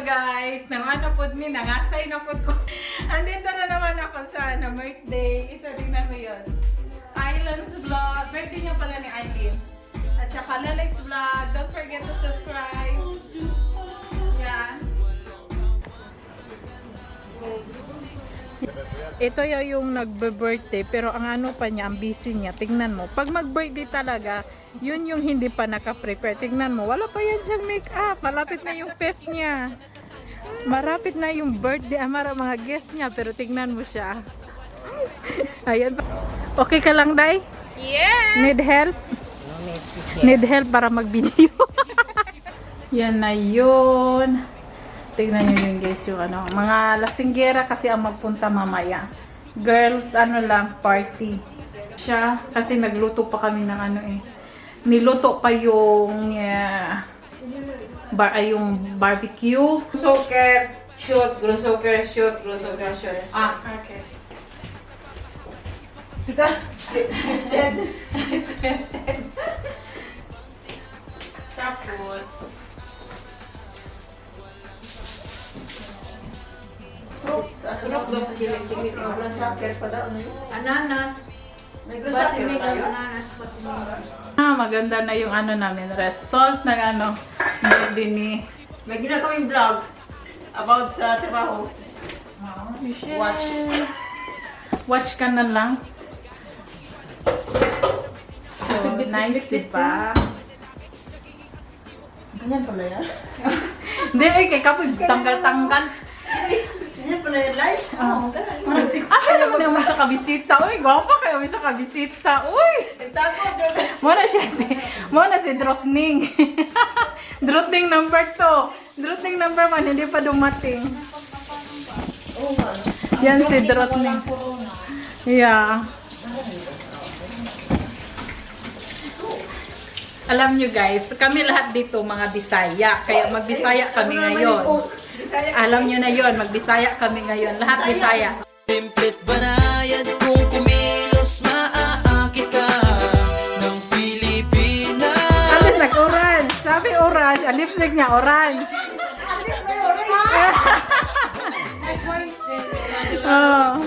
Guys. Nang ano pod mi, nangasay na pod ko. Andito na naman ako sa ano, birthday. Ito, tingnan mo yun. Islands Vlog. Birthday niya pala ni Eileen. At saka Lalex Vlog. Don't forget to subscribe. Yan. Ito yung nagbe-birthday pero ang ano pa niya, ang busy niya. Tingnan mo. Pag mag-birthday talaga, yun yung hindi pa naka-prepare. Tingnan mo, wala pa yan siyang make-up. Malapit na yung fest niya. Marapit na yung birthday, mga guest niya, pero tingnan mo siya. Ayan. Okay ka lang, Day? Yeah! Need help? Need help para mag-video. Yan na yun. Tingnan nyo yun, guys, yung ano. Mga lasinggera kasi ang magpunta mamaya. Girls, ano lang, party. Siya, kasi nagluto pa kami ng ano eh. Niluto pa yung, ay, yung barbecue. Soccer, shoot, grossoker, shoot, grossoker, shoot. Ah, Okay. Tapos, Turok daw sa kilig-kilig. Ananas. Pati may ananas, pati may Maganda na yung ano namin, result ng ano, birthday ni May ginawa kaming vlog about sa trabaho. Michelle. Watch. Watch ka na lang. So, nice, diba? Ganyan pala yan? Hindi, eh, kay kapoy, tanggal-tanggal. Ganyan pala yan, live? Oo. Parang di ko. Asa naman naman sa kabisita? Uy, gwapa kayo sa kabisita. Uy! Tago, Jordan. Mo na si Drotning. Drotning number 2. Drotning number 1, hindi pa dumating. Yan si Drotning. Yeah. Alam nyo guys, kami lahat dito mga Bisaya. Kaya magbisaya kami ngayon. Alam nyo na yon, magbisaya kami ngayon. Lahat Bisaya. Simple't banayad kung kumilos, maaakit ka ng Pilipinas. Sabi nag-orange. Sabi orange. Ang lipstick niya, orange. Oo.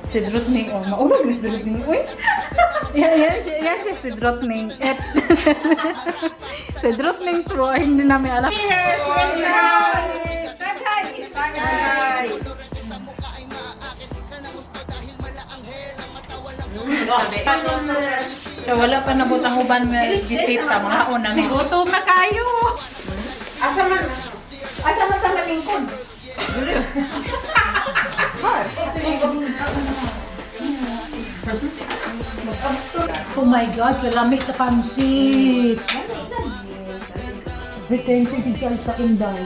Si Drutning, oh, maulog ni si Drutning. Uy! Yan, yan, yan siya si Drutning. Et. Si Drutning po, ay, hindi namin alam. Yes, welcome! Tagay! Tagay! So, wala pa nabutang uban mga bisita, mga una. May gutom na kayo. Asa man? Asa man sa malingkod? Oh my God, kalamig sa pansit. Thank you, Tita sa Inday.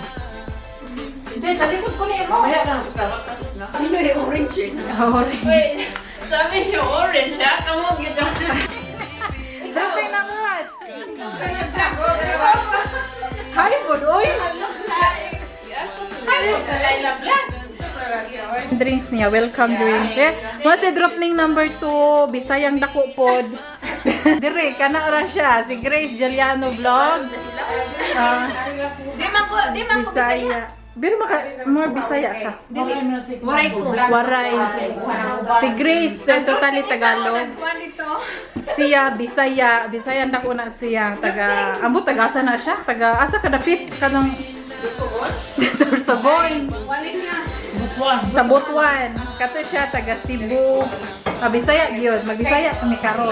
Hindi, talikod ko na mo. Ano eh, orange eh. Orange. Wait, sabi niyo orange ha? Kamu gitu. Dapat na nga. Hi, good. Oy. Hi, sa Laila Vlog. Drinks niya, welcome drinks. Eh, mo si dropling number 2, Bisayang dako pod. Dire kana ra siya si Grace Giuliano vlog. Di man ko Bisaya. Bisaya. Pero maka more Bisaya ka. Waray ko. Waray. Si Grace, eh, totally Tagalog. Nagkuhan dito. Siya Bisaya, Bisaya ang dako na siya taga ambot taga asa na siya? Taga asa kada fifth kanang Sorsogon. Sa Butuan. Kato siya taga Cebu. Ah, Bisaya gyud, magbisaya kami karon.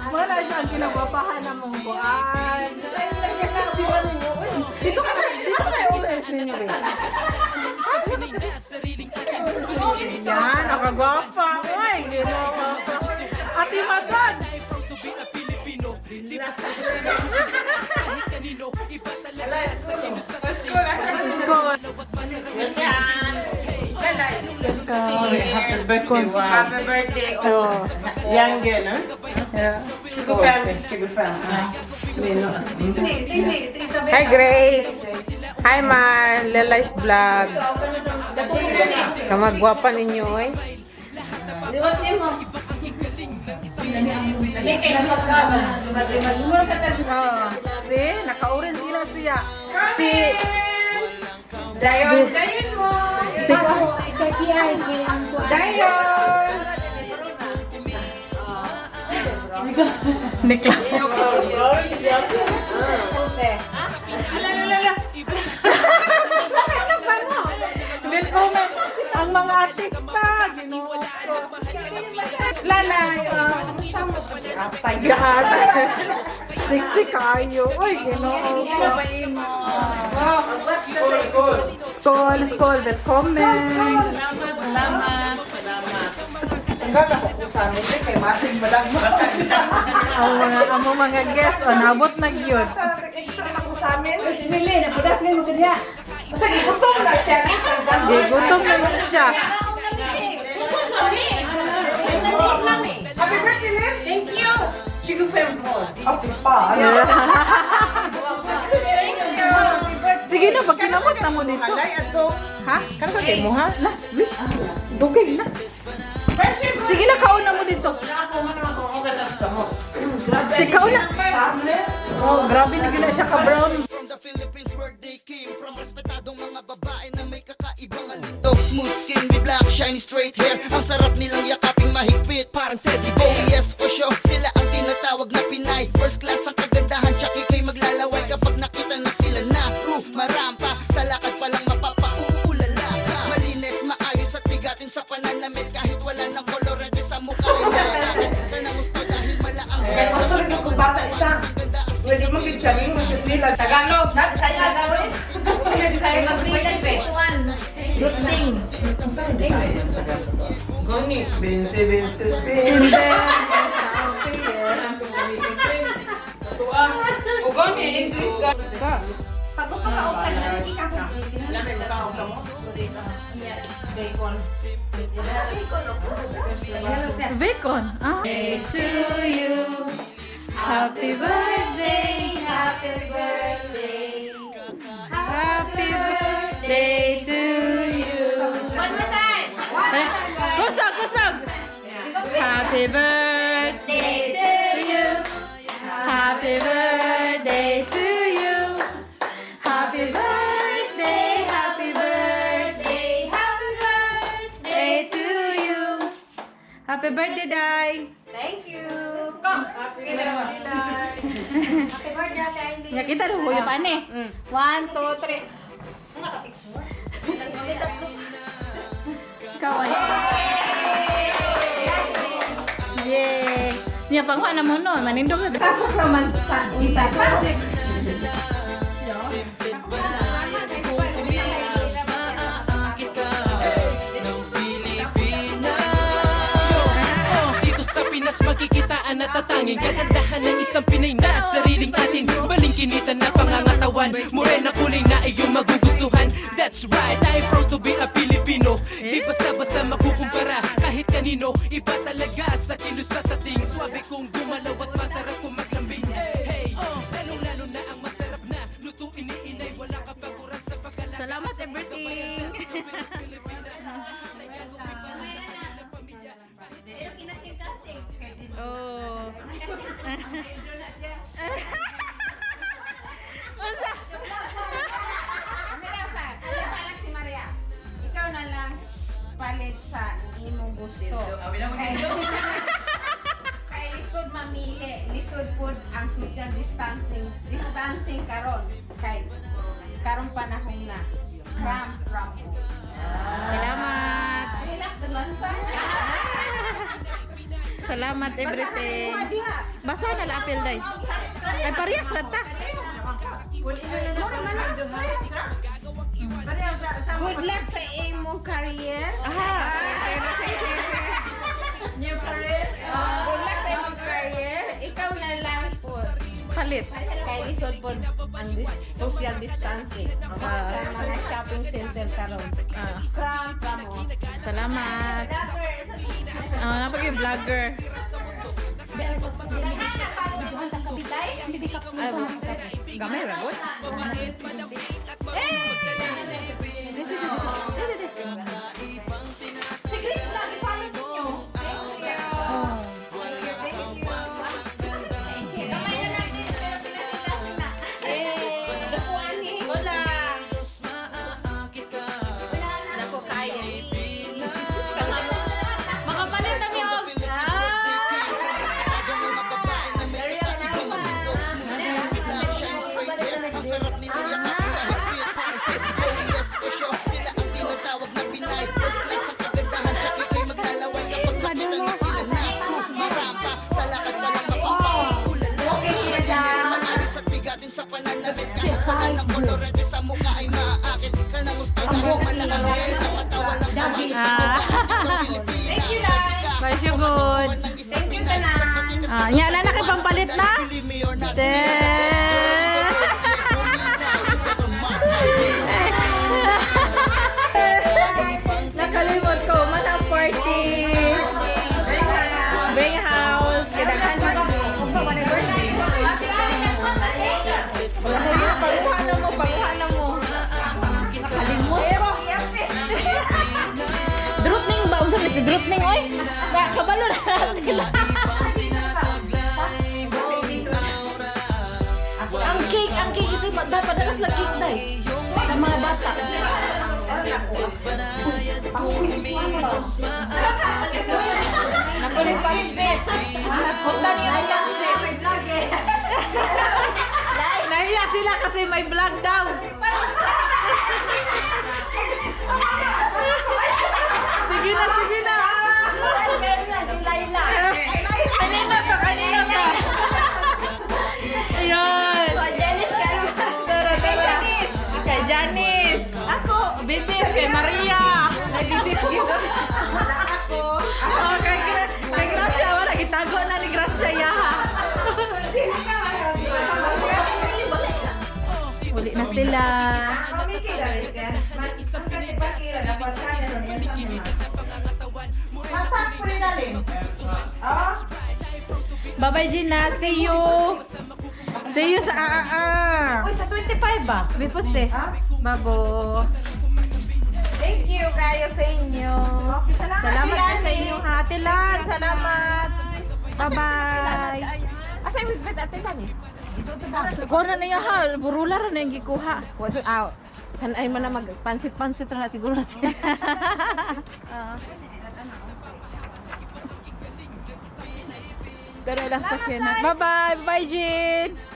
Wala siya ang kinagwapahan ng mong buwan. Dito ka, dito kayo ulit ninyo ba? Yan, nakagwapa. Uy, ginoo. Ate Matag! Proud to be a Filipino. Di basta-basta kahit kanino. Iba talaga sa kilos na Happy birthday. Happy birthday. Oh. Younger, no? Yeah. Sigufam. Hindi, si Isabel. Hi Grace! Hi Mar! Lelai's Vlog. Kamagwapa ninyo eh. Liwat niyo mo. Sabi kay pagka mag sa tabi. Oh, see, naka-orange sila siya. Si Dayon, dayon mo. Si Kay Kiay, kay ang kuan. Dayon. Nikla. Willkommen ang mga artista. Ginoo ko. Lalay. Lahat. Sexy kayo. Uy, Ginoo ko. Skål, skål. Velkommen. Ang mga guests, oh, nabot na gyud. Lili, napudas na mo kanya. Gigutom naman siya. Happy birthday, Liz. Thank you. Sige na, pag kinamot na mo dito. Ha? Mo ha? Last week? Dugay na. Sige na, kauna mo dito. Si kauna. Oh, grabe na gina siya ka-brown. From the Philippines where they came from. Respetadong mga babae na may kakaibang alindog. Smooth skin with black shiny straight hair. Ang sarap nilang yakaping mahigpit, parang teddy bear. Oh yes, for sure, sila ang tinatawag na Pinay. First class ang kagandahan, tsaka ika'y maglalaway kapag nakita na sila na true marampa. Sa lakad palang mapapauulala ka. Malinis, maayos at bigatin sa pananamit. Kahit wala ng kolorete sa mukha ay nakakakit ka na gusto dahil malaang Kaya gusto rin ako bata isa. Ang ganda as Pwede mo gitsaling mo sa nila. Tagalog. Saya na eh. Good thing. Bensi, bensi, And then, Pag gusto ka open, hindi ka Bacon. Ah. To you. Happy birthday, happy birthday. Happy birthday to you. One more time. Eh, kusog, kusog. Happy birthday to you. Happy birthday to you. Happy birthday, happy birthday, happy birthday to you. Happy birthday, Dai. Thank you. Come. Happy Happy birthday, Ate Arlene. Ya kita rin huyo pa ni. One, two, three. Ikaw ay. Yay! Niya pangkuha na mo no, manindog na. Simple banayad kung kumilos, maaakit ka ng Filipina. Oh, dito sa Pinas makikita ang natatanging kagandahan ng isang Pinay na sariling atin. Balingkinitan na pangangatawan, morena kulay na iyong magugustuhan. That's right, I'm proud to be a Filipino. Di basta-basta makukumpara kahit kanino. Iba talaga sa kilos na tating. Swabe kong gumalaw at masarap kong maglambing. Hey, oh, lalong-lalo na ang masarap na lutuin ni inay. Wala kapaguran sa pagkalaga. Salamat everything. Pero kinasing-kasing. Oh. Unsa? Kami lang sa, parang si Maria. Ikaw na lang palit sa imong gusto. Kay, kay lisod mamili, lisod pud ang social distancing, distancing karon. Kay karon panahon na. Ram ram. Salamat. Relax lansa. Salamat everything. Basa na la apel day. Ay parehas ra ta. Good luck sa imong career. Aha. New career? Good luck sa imong career. Ikaw na lang po. Palit. Kay lisod po ang social distancing sa mga shopping center karon. Cram mo. Salamat. Ah, napag yung vlogger. Ay, gamay ra gud. Si Grace lang, i-follow ninyo. Thank you. Ten. Nakalimot ko, man ang party. Bing house. Kailangan. Paguha na mo, paguha na mo. Nakalimot. Drutning ba? Unsa si Drutning oy? Na kabalo na na sila. Ang cake kasi dapat dalas lang cake day sa mga bata. Napoli pansit. Punta niyo ang pansit. Nahiya sila kasi may vlog daw. Sige na, sige na. Kanina pa, kanina pa. Ayan. Tara, tara. Kay Janice. Ako. Bibis kay Maria. Ay, bibis dito. Ako. Oh, kay Gracia. Wala, itago na ni Gracia yaha. Uli na sila. Bye-bye, Gina. See you. See you sa AAA. Uy, sa 25 ba? Bipos eh. Babo. Thank you kayo sa inyo. Okay, salamat. Salamat din sa inyo, ha. Ate Lan, salamat. Bye-bye. Asa yung bitbit ate lang eh? Kuha na niya, ha. Burula ra na yung gikuha. Wa ah, san ay man na mag pansit-pansit ra na siguro na siya. Dara lang sa na. Bye-bye. Bye-bye, Jean.